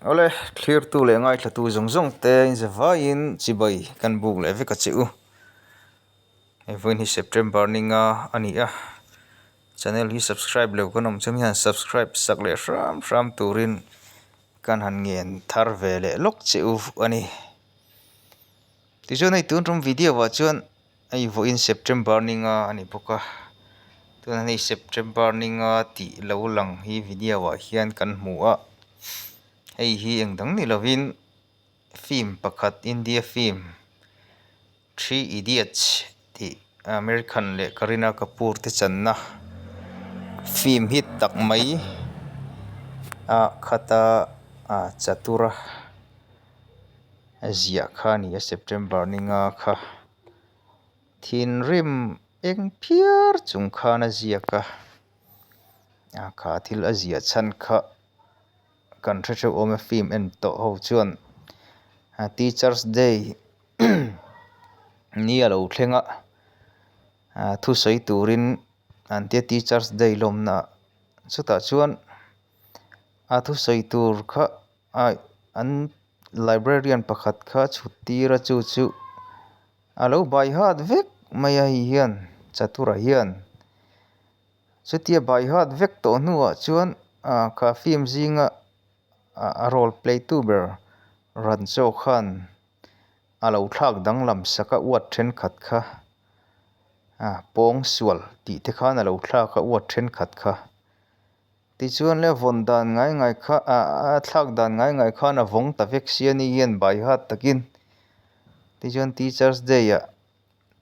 Awle, thlirtu leh ngaithlatu zawng zawng te inzavaiin chibai kan buk leh vek a che u. Hei vawiin hi September ninga a ni a, channel hi subscribe lo kan awm chuan hian subscribe sak leh hram hram turin kan han ngen thar ve leh lawk che u a ni. Tichuan hei tun tum video ah chuan hei vawiin September ninga a ni bawk a, tunah hei September ninga tih lo lang hi video ah hian kan hmu a, hei hi eng dang ni lovin film pakhat India film Three Idiots tih American leh Kareena Kapoor te channa film hit tak mai ah khata ah chatura. A ziah kha a ni a September ni nga kha thinrim eng phiar chung khan a ziak a a kha thil a ziah chhan kha kan hre theuh awm e film en tawh ho chuan teachers day ni a lo thleng a thusawi turin an tia teachers day lawmna ah chutah chuan a thusawi tur kha. Aih an librarian pakhat kha chhut tir a chu chu a lo bai hat vek mai a hei hian chatura hian chutia bai hat vek tawh hnuah chuan ah kha film zinga a role play tu ber Rancho khan a lo thlak danglam sak a uat thenkhat kha ah pawngsual tih te khan a lo thlak a uat thenkhat kha. Tichuan le vawn dan ngai ngai kha ah a thlak dan ngai ngai khan a vawng ta vek sia ni hian bai hat takin tichuan teachers day ah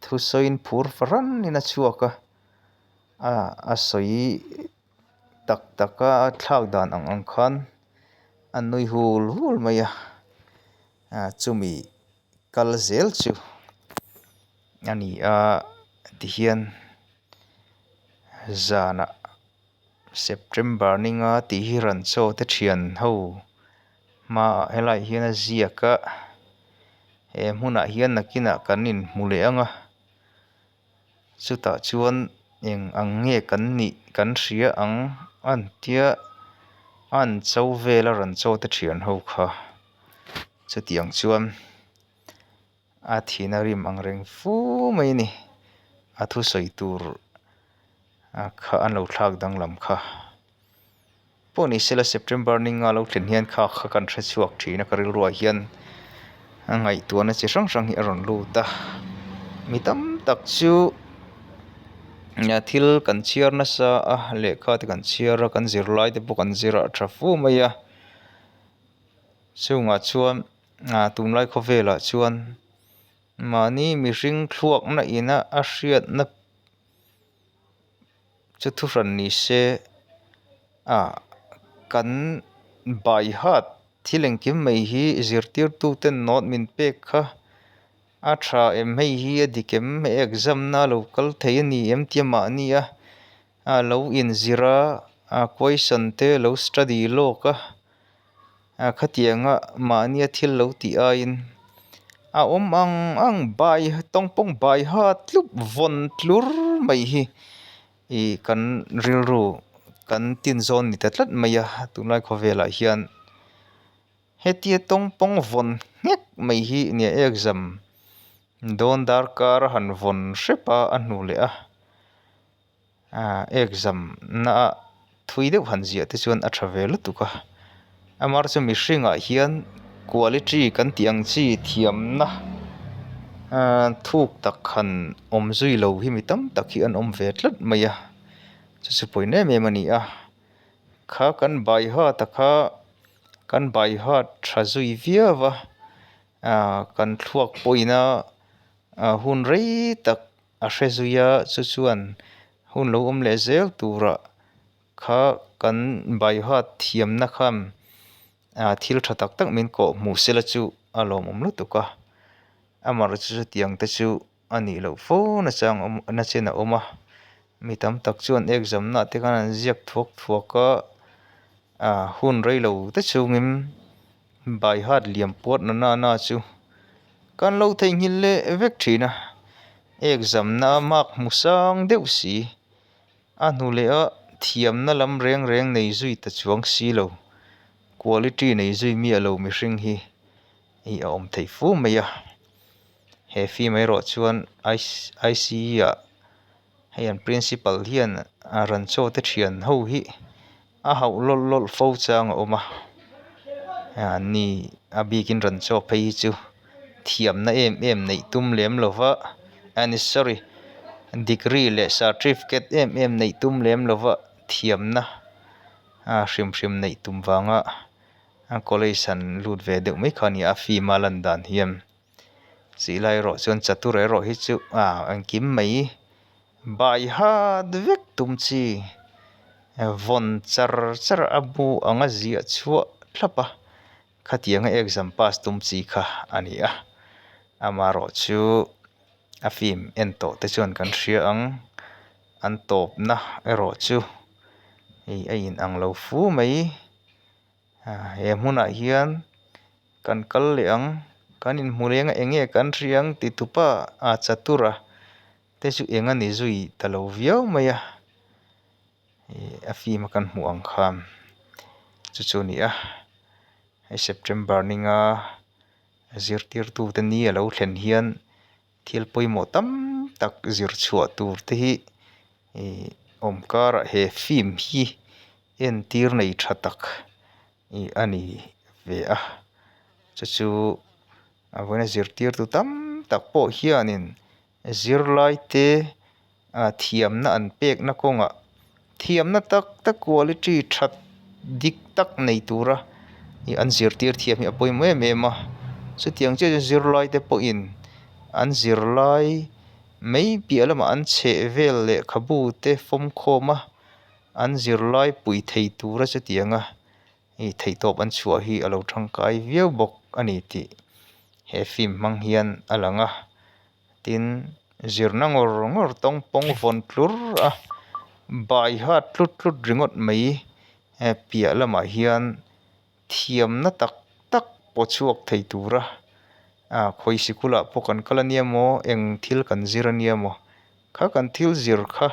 thusawiin phur fahranin a chhuak a ah a sawi tak tak a a thlak dan ang ang khan a nui hul hul mai a ah chumi kal zel chu a ni a tihian zanah. September ninga tih hi Rancho te thian ho hmaah helaiah hian a ziak a he hmunah hian nakinah kan inhmu leh ang a chutah chuan eng ang nge kan nih kan hria ang a an tia a an cho vel a Rancho te thian ho kha chutiang chuan. A thihna rim ang reng fu mai a ni a thusawi tur kha an lo thlak danglam kha pawh ni sela September ni nga lo thlen hian kha kha kan hre chhuak thin a ka rilruah hian a ngaihtuahna chi hrang hrang hi a rawn lut a mi tam tak chu thil kan chhiar nasa a lehkha te kan chhiar a kan zirlai te pawh kan zir a tha fu mai a chungah chuan. Ah tunlai khawvelah chuan mahni mihring thluakna ina a hriatna chu thuhran ni se ah kan by heart thil engkim mai hi zirtirtuten note min pek kha a tha em hei hi a dik em hei exam na lo kal thei a ni em tia mahni a ah lo inzir a ah question te lo study lawk a. Ah khatianga mahnia thil lo tih aiin a awm ang ang bai tawngpawng bai ha tlup vawn tlur mai hi ih kan rilru kan tin zawn ni ta tlat mai a tunlai khawvelah hian hetia tawngpawng vawn nghek mai hi nia exam dawn darkar a han vawn hrep a a hnu leh a. Aaa exam na ah thui deuh han ziah te chuan a tha ve lutuk a amaherawhchu chu mihringah hian quality kan tih ang chi thiamna aaa thuk tak han awm zui lo hi mi tam tak hi an awm ve tlat mai a chu chu pawhin em em a ni a kha kan by heart a kha kan by heart tha zui viau a aaa kan thluak pawhin a hun rei tak. A hre zui a, chu chuan hun lo awm leh zel turah kha kan baihat thiamna khan ah thil tha tak tak min kawh hmuh sela chu a lawmawm lutuk a, amaherawhchu chu chutiang te chu a nih loh fo nachang awm nachin a awm a, mi tam tak chuan exam na te khan an ziak thuak thuak a, ah hun rei lo te chungin baihat liam puat na na na chu kan lo theihnghilh leh vek thin a. Exam na mark hmu sang deuh si a hnu leh a thiamna lam reng reng nei zui ta chuang si lo. Quality nei zui miah lo mihring hi ih a awm theih fu mai a. He film erawh chuan ICE ah hei an principal hian a ran chaw te thian ho hi a hauh lawlh lawlh fo chang a awm a. An ni a bikin ran chaw phei hi chu thiamna em em neih tum lem lova a ni sorry degree leh certificate em em neih tum lem lova thiamna a hrim hrim neih tum vanga a college han lut ve deuh mai kha a ni a film a lan dan hian chih lai erawh chuan chatur erawh hi chu ah engkim mai bai hat vek tum chi vawn char char a bu anga ziah chhuah thlap a khatianga exam pass tum chi kha a ni a amaherawh chu a film en tawh te chuan kan hria ang an tawpna erawh chu hei a in ang lo fu mai he hmunah hian kan kal leh ang kan inhmu leng a eng nge kan hria ang ti tupa a chatur a te chu eng a ni zui ta lo viau mai a ih a film a kan hmuh ang khan chu chu a ni a hei september ni nga zirtirtute ni a lo thlen hian thil pawimawh tam tak zir chhuah tur te hi ih awm karah he film hi entir nei tha tak ih a ni ve a chu chu a vawiina zirtirtu tam tak pawh hianin zirlai te ah thiamna an pekna kawngah thiamna tak tak quality that dik tak nei tura ih an zirtir thiam hi a pawimawh em em a chutiang chiah chuan zirlai te pawhin an zirlai mai piah lamah an chheh vel lehkhabu te fawm khawm a an zirlai pui thei tura chutianga ih theihtawp an chhuah hi a lo tangkai viau bawk a ni tih he film hmang hian a lang a tin zirna ngawr ngawr tawng pawng vawn tlur a bai hat tlut tlut ringawt mai piah lamah hian thiamna tak tak paw chhuak thei tura ah khawi sikul ah pawh kan kal ania maw eng thil kan zir ania maw kha kan thil zir kha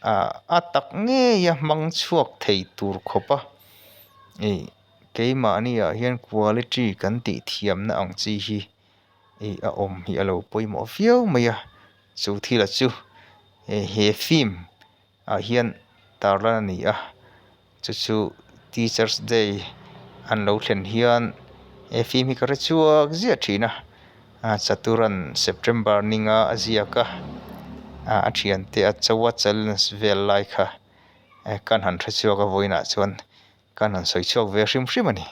ah a tak ngei a hmang chhuak thei tur khawp a ih keimahni ah hian quality kan tih thiamna ang chi hi ih a awm hi a lo pawimawh viau mai a chu thil ah chu he film ah hian tarlan a ni a chu chu teachers day an lo thlen hian he film hi ka hre chhuak ziah thin a ah chaturan september ni nga a ziak a ah a thiante a cho a challenge vel lai kha kan han hre chhuak a vawiinah chuan kan han sawi chhuak ve hrim hrim a ni.